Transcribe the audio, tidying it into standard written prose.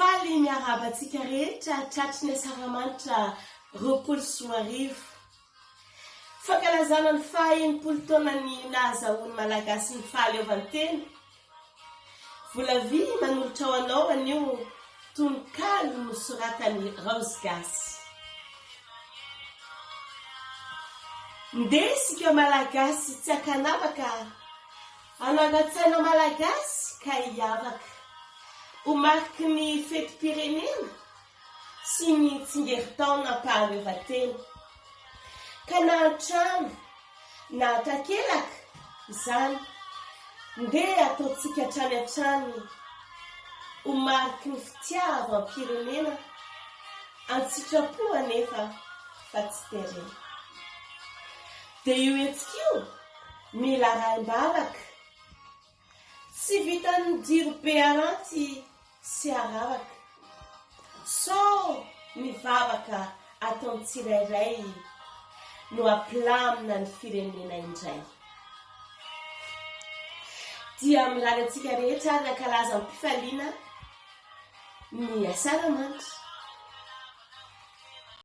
Faly miarahaba antsika rehetra tratry ny Asaramanitra 2020. Fankalazana ny faha 60 taonan'ny nahazahoan'ny Malagasy ny fahaleovantena. Volavy manolotra ho anao anio tononkalo nosoratan'i Raozy Gasy. Ndeha isika Malagasy tsy ankanavaka hanangan-tsaina Malagasy ka hiavaka. Ho mariky ny fetim-pirenena sy ny tsingerin-taonam-pahaleovantena. Ka na an-trano na an-takelaka izany, ndeha ataontsika hatrany hatrany ho mariky ny fitiavam-pirenena, an-tsitrapo anefa fa tsy terena. Dia io hetsika io mila arahim-bavaka. Tsy vitan'ny jiro be aranty sy araraka. Sao ny vavaka ataon'ny tsirairay no hampilamina ny firenena indray. Dia mirary antsika rehetra ary hankalaza am-pifaliana ny Asaramanitra.